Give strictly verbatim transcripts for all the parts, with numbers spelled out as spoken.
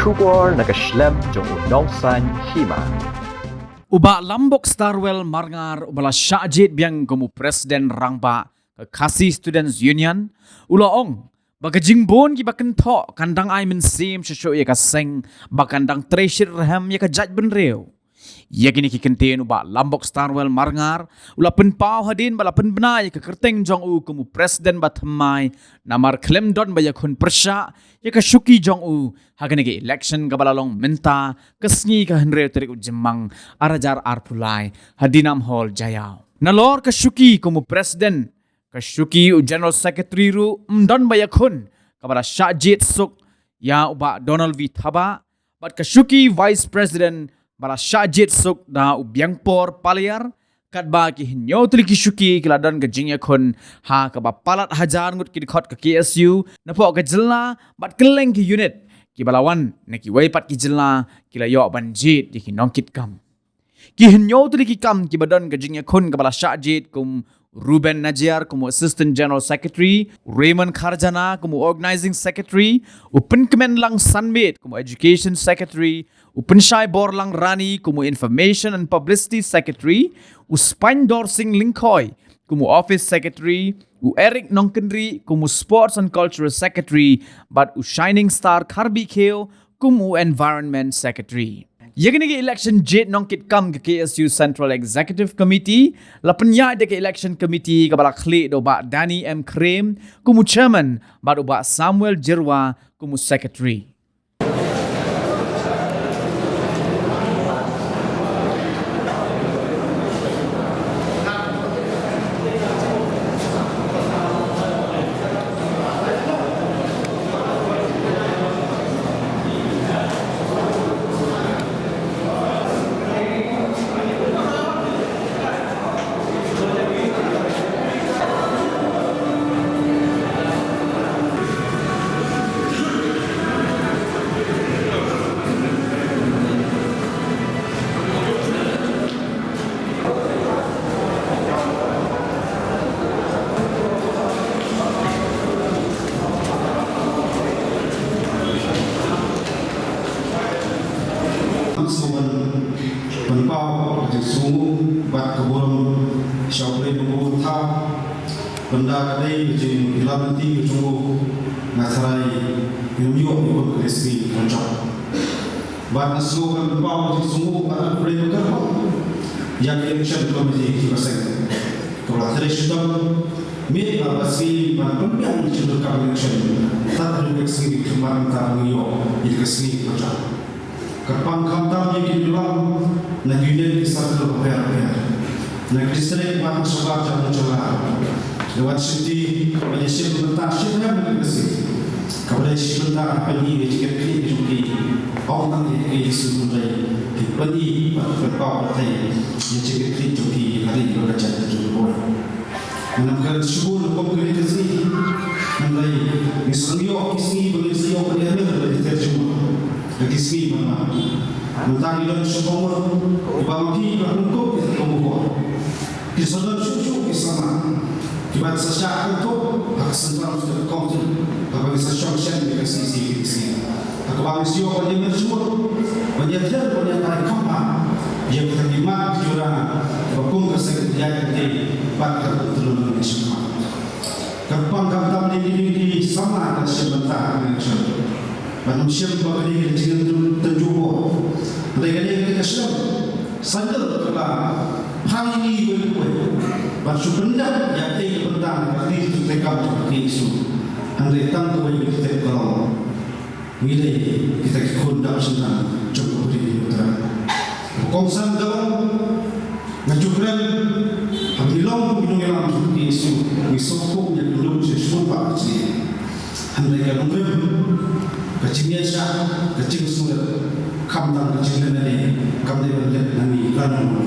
Khubor na ka shlem jong u Nongsaiñ Hima. U Bah Lambok Starwell Marngar, uba la shah jied biang kum u President Rangbah ka Khasi Students Union, u la ong ba ka jingbun kiba kynthoh kan dang ai mynsiem shuh shuh ïa ka seng, ba kan dang trei shitrhem ïa ka jaitbynriew. Ïa kine ki kyntien u Bah Lambok Starwell Marngar u la pynpaw hadien ba la pynbna ïa ka kyrteng jong u kum u President bathymmai, namar khlem don ba ïakhun pyrshah ïa ka shuki jong u ha kane ka election kaba la long mynta ka sngi ka hynriew tarik u Jymmang ar hajar arphew lai ha Dinam Hall Jaïaw. Nalor ka shuki kum u President, ka shuki u General Secretary ruh ym don ba ïakhun, kaba la shah jied suk ïa u Bah Donald V Thabah, bad ka shuki Vice President ba la shah jied suk da u Biangpor Paliar, katba ki hynñiew tylli ki shuki ki la don ka jingïakhun ha kaba palat hajar ngut ki dkhot ka K S U napoh ka jylla bad kylleng ki unit kiba la wan na kiwei pat ki jylla ki la ïoh ban jied ïa ki nongkitkam. Ki hynñiew tylli ki kam kiba don ka jingïakhun kaba la shah jied kum Ruben Najiar kum u Assistant General Secretary, u Raymond Kharjana kum u Organizing Secretary, u Pynkmenlang Sanmiet kum u Education Secretary, u Pynshaiborlang Rani kum u Information and Publicity Secretary, u Spaindor Singh Lyngkhoi kum u Office Secretary, u Eric Nongkynrih kum u Sports and Cultural Secretary, bad u Shining Star Kharbi Khiew kum u Environment Secretary. Ïa kane ka election jied nongkitkam ka K S U Central Executive Committee la pynïaid da ka election committee kaba la khlieh da u Bah Danny M Khrem kum u chairman bad u Bah Samuel Jyrwa kum u secretary. Sngewbha ban pynpaw ka jingsngewnguh bad ka burom sha U Blei Nongbuh Nongthaw. Bynta ka dei ka jingïalam lynti ka jong u, nga tharai ngim ïoh ïa ka sngi kaba jop. Bad nga sngewbha ban pynpaw ka jingsngewnguh bad ka burom kyrpang ïa ka election committee kiba seng, kaba la trei shitom miet bad basniew ban pynbiang ïa ka jingdonkam election. Tad haduh ka sngi kaba mynta ngi ïoh ïa ka sngi kaba jop. Kyrpang khamtam ïa ki nongïalam na ki unit, ki circle bapher bapher, na ki district bad shabar jong ka jylla, ki wan shimti ban ïashim bynta shitrhem ïa ka sngi, kaba dei shi bynta ban pyni ïa ka jingkitkhlieh jong ki. Ong tang ïa ki sngewbha ban pyni bad pynpaw pyrthei ïa ka jingkitkhlieh jong ki ïa ka ri bad ka jaitbynriew. Ngam kren shibun kum kane ka sngi, hynrei ngi sngewthuh ki sngi ba ngi sngewthuh ba ngi ïa ter jingmut ha ki sngi ban wan. Mynta ngi don shuh ki uba ma ki ba kum ki kum ko, ki sa don shuh shuh ki samla kiban sa shah kynthup ha ka Central Council haba ngi sa shong shen ïa ka C C P C. Ha kaba ngi sngewthuh ban ïa mer jingmut, ban ïa ter, ban ïa tai kham bha ïa kita ki mat ki jura ba kum ka seng ïa ka dei bad ka tynrung ngi sngewthuh. Kyrpang khamtam ïa kine ki samla ban shim bynta ha ka election. Ban ym shim ba ka dei ka jingtynjuh bor. Hynrei ka dei ka shlem sandal kaba phai ïa ngi wei pa wei ban shu pyndep ïa ka dei ka bynta ka dei ka treikam jong ka K S U. Hynrei tang kawei ka tep ka long, ngi dei kita ki khun dap shynrang jong ka Bri U Trai. Kongsan ka long, nga ju kren, haba ngi long kum ki nongïalam jong ka K S U, ngi sngewthuh ïa ka nongrim sha shibun bah ka jingim. Hynrei ka nongrim, ka jingïaishah, ka jingsngewrit, khamtam ka jingleh nangne, kam dei ban leh na ngi lano lano.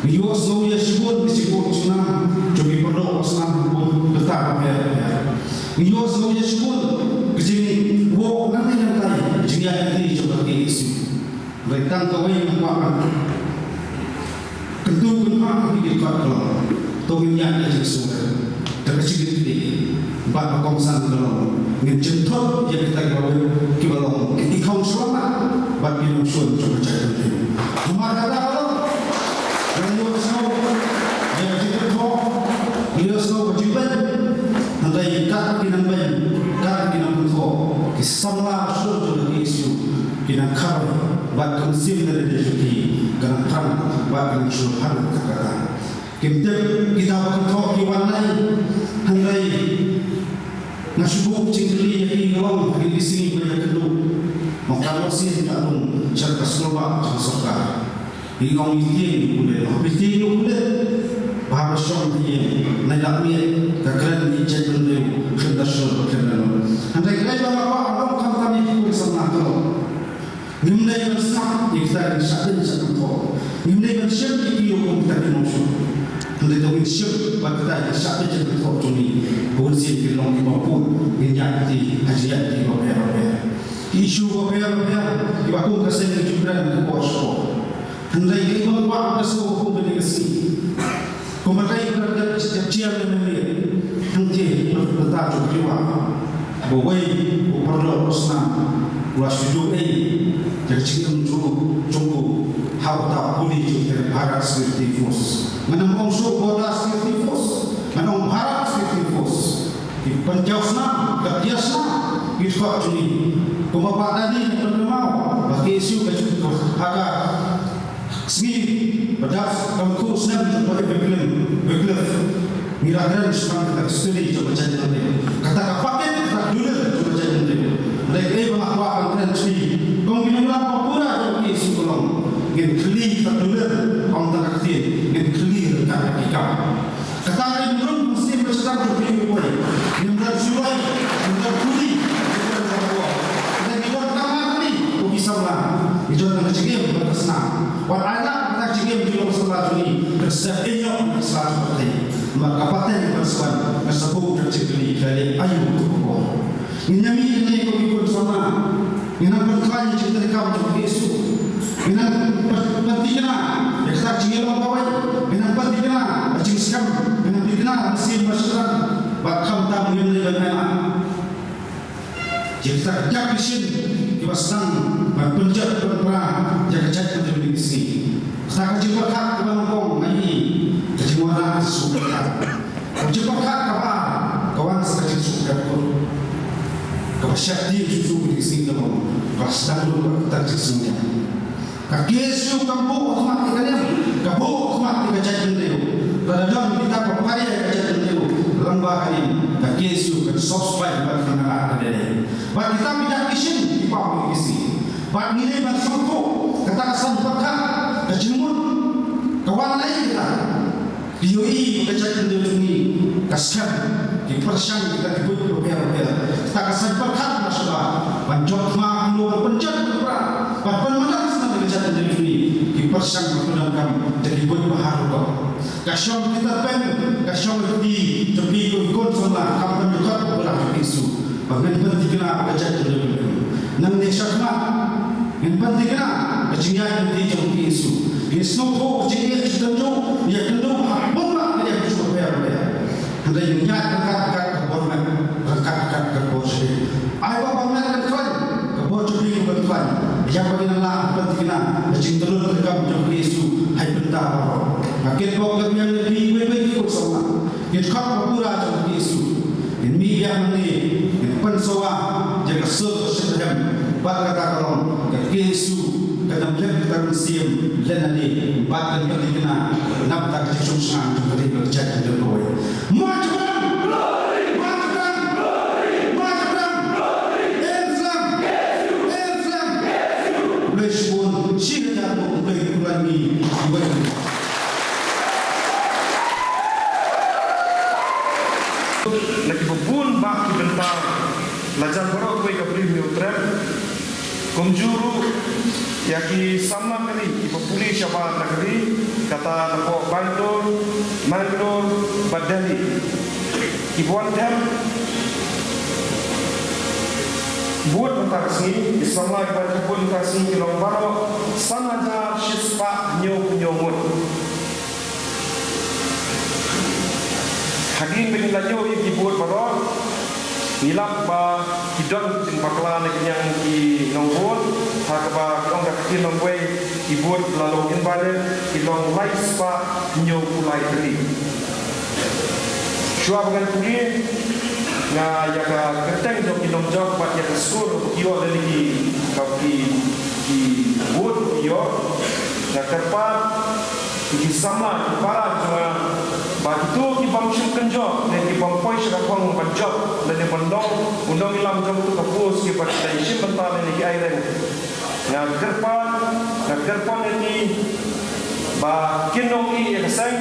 Ngi ïohsngew ïa shibun ki jingkut jingnang jong ki paralok ba snam ha ki bynta bapher bapher. Ngi ïohsngew ïa shibun ki jingwoh nangne nangtai, jingïaid lynti jong ka K S U. Hynrei tang kawei nga kwah ban kyntu kynmaw ïa ki dkhot ka long, to ngin ïaid da ka jingsngewrit, da ka jingkitkhlieh, bad ba kongsan ka long, ngin jynthut ïa kita kiba, kiba long ki khong bad ki nongshun jong ka jaitbynriew. Namar kata ka long, ngi ïohsngew ïa ka jingkynthoh, ngi ïohsngew ka jingbeiñ. Hynrei kat ki nongbeiñ, kat ki nongkynthoh, ki samla ba shlur jong ka K S U ki nang kharoi bad ka mynsiem lade lade jong ki ka nang thrang bad ka nang shlur ha kata kata. Kim tip kita ba kynthoh ki wan nai. Hynrei nga shu buh jingkylli ïa ki, ka long ha kine ki sngi ba ïakynduh, ma ka long sien ka long sha ka skulbah jong ka sorkar. Ngi ong ïa ki, ïa u pule, ïa u pule, ïa u pule. Ba ha ka shong ka ïing, nai lap miet, ka kren ïa ka jaitbynriew khlem da shlur khlem da nud. Hynrei kaei ba nga kwah ban ong khamtam ïa ki khun samla ka long, ngim dei ban sngap ïa kita ki shah dei shah kynthoh. Ngim dei ban shem ïa ki kum kita ki nongshun. Hynrei to ngin shem ba kita ki shah dei shah kynthoh jong ngi, bun sien kin long kiba bun, ngin ïaid lynti ha jingïaid lynti bapher bapher. Ki issue bapher bapher kiba kum ka seng ngi ju kren ha ka por sha ka por. Hynrei ngi kwah ban sngewbha kum kane ka sngi, kumba dei ka dei ka jia ka mane hangtei na ka bynta jong ki, ba uwei u paralok u snam u la shu duh ei ïa ka jingim jong u, jong u ha uta u puli jong ka Bharat Security Force. Ngan ym ong shuh Border Security Force, ngan ong Bharat Security Force. Ki pynjaw snam, ka pia snam ki dkhot jong ngi. Kumba Bah Dani na pynmynmaw ba K S U ka jong ka ha ka sngi ba dap ka khyndai snem jong Bah Wycliffe, Wycliffe, ngi la kren shaphang kata ka history jong ka jaitbynriew, kata ka packet, kata ka dulir jong ka jaitbynriew. Hynrei kaei ba nga kwah ban kren shane, kum ki nongïalam ba pura jong ka K S U ka long, ngin khylli kata ka dulir, ym tang ka ktien, ngin khylli ryngkat ka ki kam. Kata ka dei ban rung mynsiem ba sdang jong phi, phi poi. Ngim don shuh, ngim don kuli, ngim don shuh. Kata ngi don tang ha kali, ko ki samla. Ngi don tang ka jingim ba ka snam. Wat ai lad kata ka jingim jong ka samla jong ngi, ka sep ïoh ka samla jong ka. Namar ka pateng ka swan, ka sabuk ka jingkylli ka leh ayu tu ko. Ngin ïa mih hangne ko ki khun samla. Ngin nang pynkhlaiñ ïa ka jingtrei kam jong ka K S U. Ngin nang pyn-, pynthikna ïa kata ka jingïalong kawei. Ngin nang pynthikna ka jingskhem. Ngin nang pynthikna ka mynsiem ba sdang. Bad khamtam ngim dei ban ai lad ïa kita ki dak ki shin kiba sdang ban pynjot pynpra ïa ka jaitbynriew ha kine ki sngi. Kata ka jingpyrkhat kaba nyngkong, nga ïohi ka jingwanrah ka jingsngewthuh. Ka jingpyrkhat kaba ar ka wan sa ka jingsngewthuh kaba sheptieng shuh shuh ha kine ki sngi, kaba sdang lut ka jingsngewthuh. Ka K S U kam buh khmat ïa ka niam, ka buh khmat ïa ka jaitbynriew. Lada don kita ba pynïaid ïa ka jaitbynriew lyngba ka niam, ka K S U kan sop spait bad kan nang lad ka dei. Bad kita ki dak ki shin ki paw ha kine ki sngi. Bad ngi dei ban sngewthuh kata ka san pyrkhat, ka jingmut ka wan na kita. Ki ïohi ba ka jaitbynriew jong ngi ka skhem, ki pyrshang kita ki buit bapher bapher. Kita ka saiñ pyrkhat ba shuwa ban jop thma, ban pynjot pynpra, ban pynmynjat sngewbha ka jaitbynriew jong ngi, ki pyrshang ban pyndonkam da ki buit ba harum. Ka shong kita pen, ka shong kita jong ki khun samla, kam pynjot ba la ki su. Ba ngin pynthikna ka jaitbynriew. Nangne shakhmat ngin pynthikna ka jingïaid lynti jong ka K S U. Ngin sngewthuh ka jingïaid lynti jong ka K S U ha bun ba ka jingïaid lynti jong ka K S U. Hynrei ngin ïaid ryngkat ryngkat ka bor met, ryngkat ryngkat ka bor shadien. Ai ba bor met kan khlaiñ, ka bor shadien kan khlaiñ. Ïa ba ngin nang lah pynthikna ka jingtylli ka kam jong ka K S U ha ki bynta baroh. Ka kitbok ka biang ka bi wei wei ki khun samla. Ngin khot ba pura jong ka K S U. Ngin mih biang hangne, ngin pynsawa ïa ka sur ka shitrhem. Bad kata ka long ka K S U ka dang leh ka mynsiem lehse bad ka dang leh na bynta ka jingshong shnong jong ka ri bad ka jaitbynriew kawei. Mon Jabdang! Mon Jabdang! Mon Jabdang! Em Islam! Em Islam! Khublei shibun, shi hajar nguh, khublei, khublei ngi. Na kiba bun bah ki bynta la jan baroh kawei ka briew hynñiewtrep. Kumjuh ruh ïa ki samla ka ri kiba pule shabar na ka ri, kata napoh Bangalore, Mangalore bad Delhi. Kiba wan them bud mynta ka sngi, ki samla kiba wan them bud mynta ka sngi ki long baroh san hajar shispah hynñiewphew hynñiew ngut. Hadien ba ngi la ïoh ïa ki vote baroh, ngi lap ba ki don ki jingbakla na ki liang ki nongbud. Ha kaba ki ong ka ktien nongwei, ki vote la long invalid, ki long lai spah hynñiew phew lai tylli. Shuwa ba ngan pule, nga ïa ka kyrteng jong ki nongjop bad ïa ka score ba ki ïoh lane ki, ka ki, ki vote ba ki ïoh, nga kyrpad ïa ki samla, ki para jong nga, ba kito ki bym shym kynjop ne ki bym poi sha ka thong ban jop lane ban long u nongïalam jong kato ka post, kiba dei shim bynta lane ki aireng. Nga kyrpad, nga kyrpad ïa ki ba kin ïohi ïa ka seng,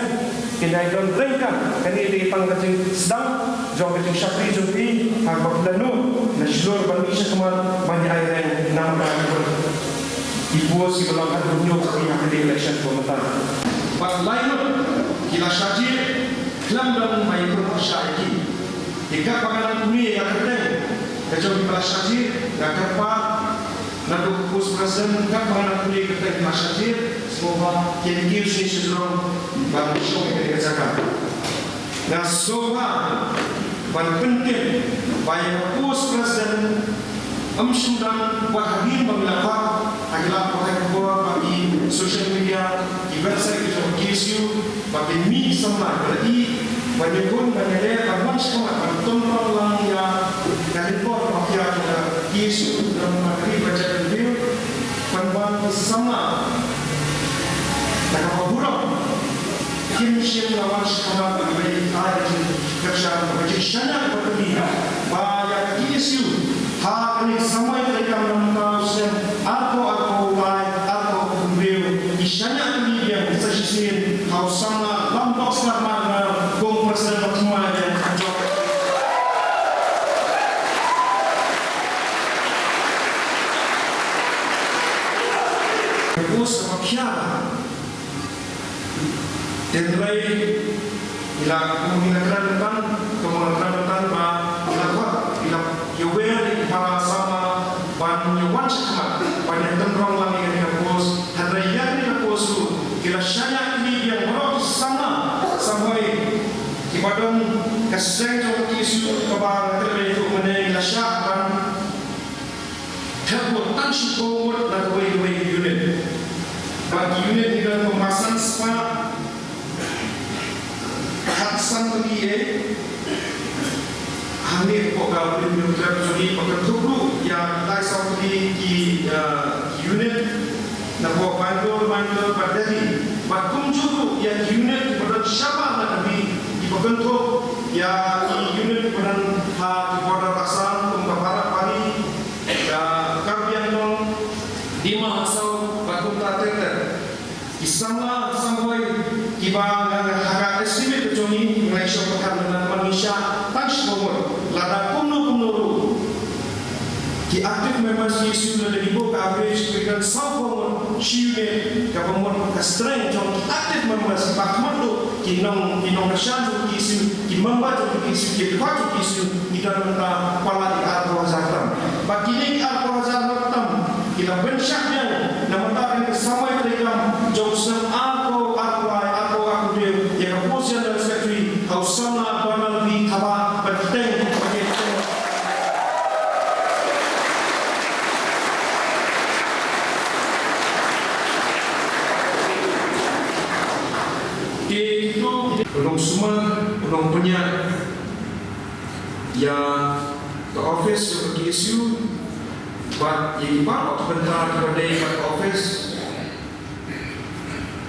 kin ïai don ryngkat. Kane dei tang ka jingsdang jong ka jingshakri jong phi, ha kaba phi la nud na shlur ban mih shakhmat ban ïa aireng namar ka ki post kiba long haduh hynñiew phi ha ka election ba mynta. Bad lai ngut ki la shah jied khlem don ba ïa pynpyrshah ïa ki. Te katba nga nang pule ïa ka kyrteng ka jong kiba la shah jied, nga kyrpad naduh ka post president, katba nga nang pule ïa ka kyrteng kiba la shah jied, sngewbha kin kiew sha shnong ban shong ïa kane ka jaka. Nga sngewbha ban pyntip ba ïa ka post president ym shym dang, wat hadien ba ngi la khot ha ki lad pathai khubor, ha ki social media, ki website ki jong ka K S U, ba kin mih ki samla kiba la ïeh ban ïakhun ban ïaleh ban wan shakhmat ban tymprong lang ïa ka lyngkor ka mafia jong ka K S U, namar ka ri ba jaitbynriew bad ban ki samla na ka burom kim shym la wan shakhmat ban ïaleh ïa ka jingkyrshan, ka jingshaniah bad ka jingkyrmen ba ïa ka K S U ha kane ka samoi treikam na ka bynta u snem arphew arphew lai arphew arphew hynriew, ki shaniah kylli biang sa shisien ha u samla Lamdoksar Marngar kum u president ba thymmai jong ka. Ka post kaba khia. Hynrei ngi la, kum ngi la kren mynta, kum ngi la kren mynta ba ngi la khot, ngi la ïawer ïa ki para samla ban ïa wan shakhmat ban ïa tymprong lang ïa kane ka post. Hynrei ïa kane ka post ruh ki la shaniah kylli biang baroh ki samla samhoi kiba don ka seng jong ka K S U kaba nga kren ïa u mynne, ngi la shah ban thep vote tang shiphew ngut na kawei kawei ka unit. Bad ki unit ngi don kumba san spah khatsan tylli, eh, hangne hapoh ka Building Directorate jong ngi, ba kynthup ruh ïa ki lai saw tylli ki, eh, ki unit napoh Bangalore, Manipur bad Delhi. Bad kumjuh ruh ïa ki unit kiba don shabar na ka ri, kiba kynthup ïa ki unit kiba don ha ki border Assam kum ka Barapani, ka Karbi Anglong, Dima Hasao bad kumta ter ter. Ki samla samhoi kiba nga, nga, ha ka estimate ka jong ngi, nga ïoh pyrkhat lem bad ngi shah tang shiphew ngut. Lada kumno kumno ruh ki active members ki K S U, lada ngi buh ka average, ki don sawphew ngut shi unit, kaba mut ka strength jong ki active members, ba khmat ruh ki nong, ki nongkyrshan jong ki K S U, ki member jong ki K S U, ki dkhot jong ki K S U, ngi don mynta palat ïa arphew hajar tam. Bad kine ki arphew hajar tam ki la pynshah biang na mynta ka samoi treikam jong u snem arphew arphew lai arphew arphew hynriew ïa ka post General Secretary ha u samla Donald B Thabah, ban kyrteng, ban kyrteng. Te kito u long sumar, u long pynïaid ïa ka office jong ka K S U bad ïa ki baroh ki bynta kiba dei bad ka office.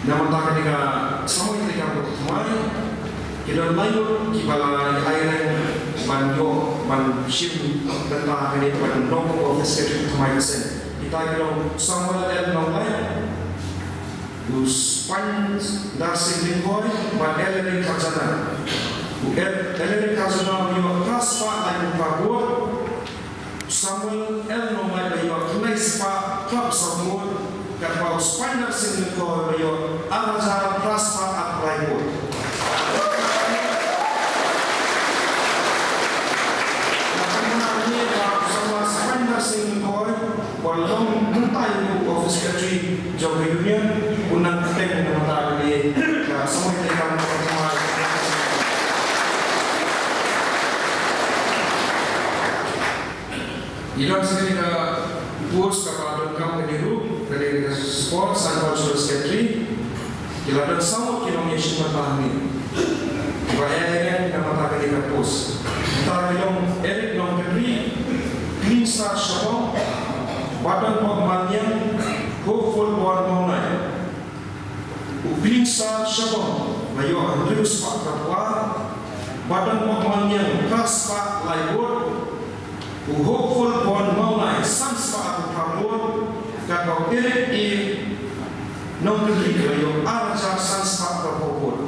Na mynta kane ka samoi treikam kaba thymmai, ki don lai ngut kiba la ïa aireng ban ïoh ban shim bynta kane ban long office ka jong ka thymmai ka seng. Kita ki long Samuel L Nonglait, u Spandarsing Lyngkhoi bad Eleni Kharjana. U El-, Eleni Kharjana u ïoh phra spah laiphew phra vote. Samuel L Nonglait u ïoh khyndai spah phra spah vote. Katba u Spandarsing Lyngkhoi u ïoh ar hajar phra spah arphew lai vote. Naduh mynta u Spandarsing Lyngkhoi, u long mynta u Office Secretary jong ka Union, u nang kyrteng na mynta ka samoi treikam kaba thymmai. Ïa ka shisha ka Kaba donkam kane ruh, kane ka support, Saiñpawsih Secretary. Ki la don saw ngut ki nongïashim bynta hangne. Ba ïa ïa na bynta kane ka post. Bynta ki long Eric Nongkynrih, Clean Star Shabong, Badan Pok Maliang, Hopeful Born Mawnai. U Clean Star Shabong la ïoh hynriew spah phra phra, Badan Pok Maliang phra spah lai vote, u Hopeful Born Mawnai san spah phra phra vote, katba u Eric A Nongkynrih la ïoh ar hajar san spah phra phra vote.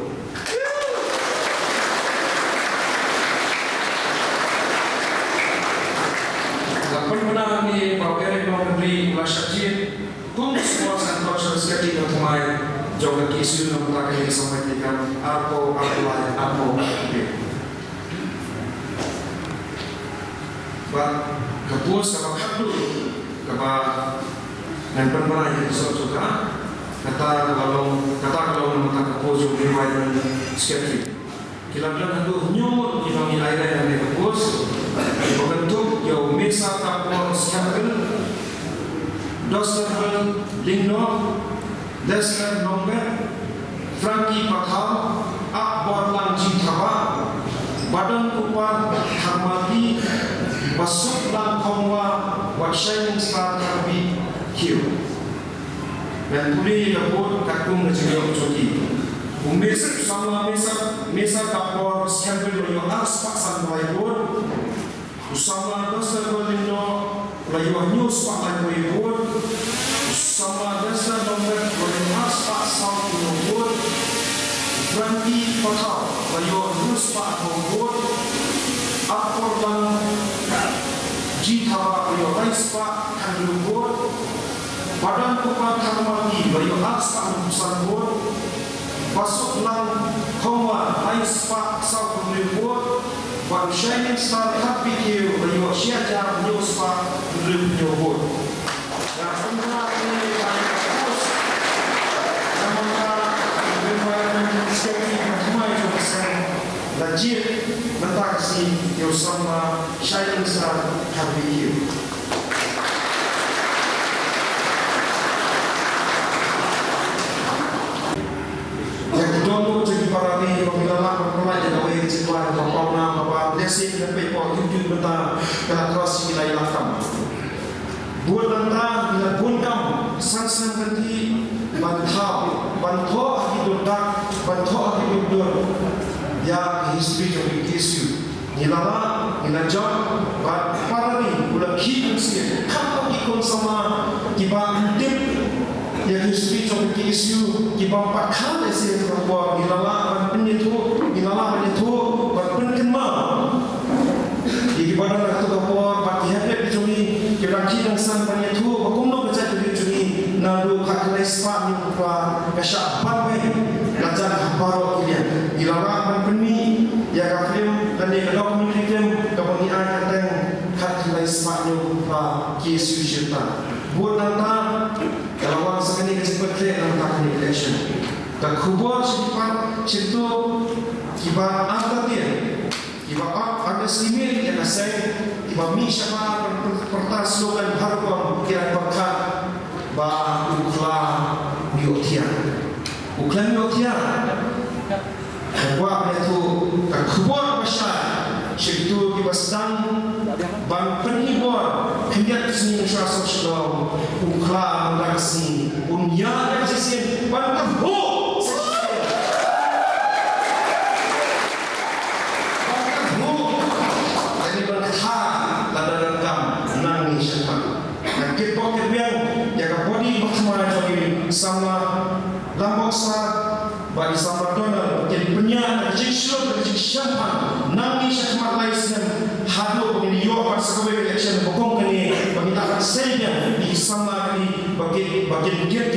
La pynbna hangne ba u Eric Nongkynrih la shah jied kum u Saiñpawsih Secretary ba thymmai jong ka K S U na ka bynta kane ka samoi treikam arphew arphew lai arphew arphew. Bad ka post kaba khatduh kaba ngan pynbna ïa ka sor jong ka, kata ka long, kata ka long na ka bynta ka post jong u Environment Secretary. Ki la don haduh hynñiew ngut ki nongïarai ha kane ka post, kiba kynthup ïa u Mesa Kapor Skhem Bill, Dosterville Lyngdoh, Dexter Nongbet, Frankie Pathar, Akborlang G Thabah, Badan Kupar Tharmati, Basuklang Khongwa, bad Shining Star Tharpi Khiew. Ngan pule ïa ka vote katkum ka jingïoh jong ki. U Mesa, samla Mesa, Mesa Kapor Skhem Bill u la ïoh ar spah san phra lai vote. U samla Dosterville Lyngdoh u la ïoh hynñiew spah lai phra lai vote. U samla Dexter Nongbet u la ïoh ar spah saw phra phra vote. Frankie Pathar u la ïoh hynriew spah phra vote. Akborlang G Thabah u la ïoh lai spah hynriew vote. Badan Kupar Tharmati u la ïoh ar spah hynriew san vote. Basuklang Khongwa lai spah saw hynriew vote. Bad u Shining Star Tharpi Khiew u la ïoh shi hajar hynñiew spah hynriew hynñiew vote. Nga pynbna ïa ka post na ka bynta u Environment Secretary ba thymmai jong ka seng, la jied mynta ka sngi ïa u samla Shining Star Tharpi Khiew. Ïa ki don ruh jong ki para ri ba ngi la lah ban pynlait ïa kawei ka jingwan kaba pawnam kaba lehse ngi la peit hapoh YouTube mynta ka la cross ïa ki lai lak kam. Bun nangta ngi la bun kam san snem kynthih ban thaw, ban thoh ha ki durdak, ban thoh ha ki durdur ïa ka history jong ka K S U. Ngi la lah, ngi la jop, bad para ri u la khie mynsiem. Khamtam ki khun samla kiba tip ïa ka history jong ka K S U, kiba pat kha lehse ha kata ka por, ngi la lah ban pynïathuh, ngi la lah ban ïathuh, ban pynkynmaw ïa kiba don ha kata ka por, bad ki hynriew jong ngi kiba dang khie dang san ban ïathuh ba kumno ka jaitbynriew jong ngi naduh khatkhyndai spah hynñiewphew phra ka shah ban weng la jam ha baroh ki liang. Ngi la lah ban pynmih ïa ka film lane ka documentary film kaba ngi ai kyrteng Khatkhyndai Spah Hynñiewphew Phra K S U Shirta. Bad nangta ka la wan sa kane ka jingpynkhreh na ka bynta kane ka election. Ka khubor sha ki pat, sha kito kiba artatien, kiba underestimate ïa ka seng, kiba mih shabar ban pyrta slogan baroh ki dang pyrkhat ba u khla u ïohthiah. U khla u ïohthiah. Nga kwah ban ïathuh ka khubor kaba shai sha kito kiba sdang ban pynheh bor khyndiat ka sngi mynshuwa soh sha daw, u khla mynta ka sngi un ïaid da ka shisien ban kyrhuh. Ban kyrhuh. Lane ban kthar lada donkam nangne shakhmat. Nga kyrpad kyrbiang ïa ka body ba thymmai jong ngi, samla Lamboksar bad i samla Donald, ba kin pynïaid ka jingshlur ka jingshemphang nangne shakhmat lai snem haduh ba ngin ïoh pat sa kawei ka election ba kum kane ba ngin lah ban sei biang ïa ki samla kine ba kin, ba kin kit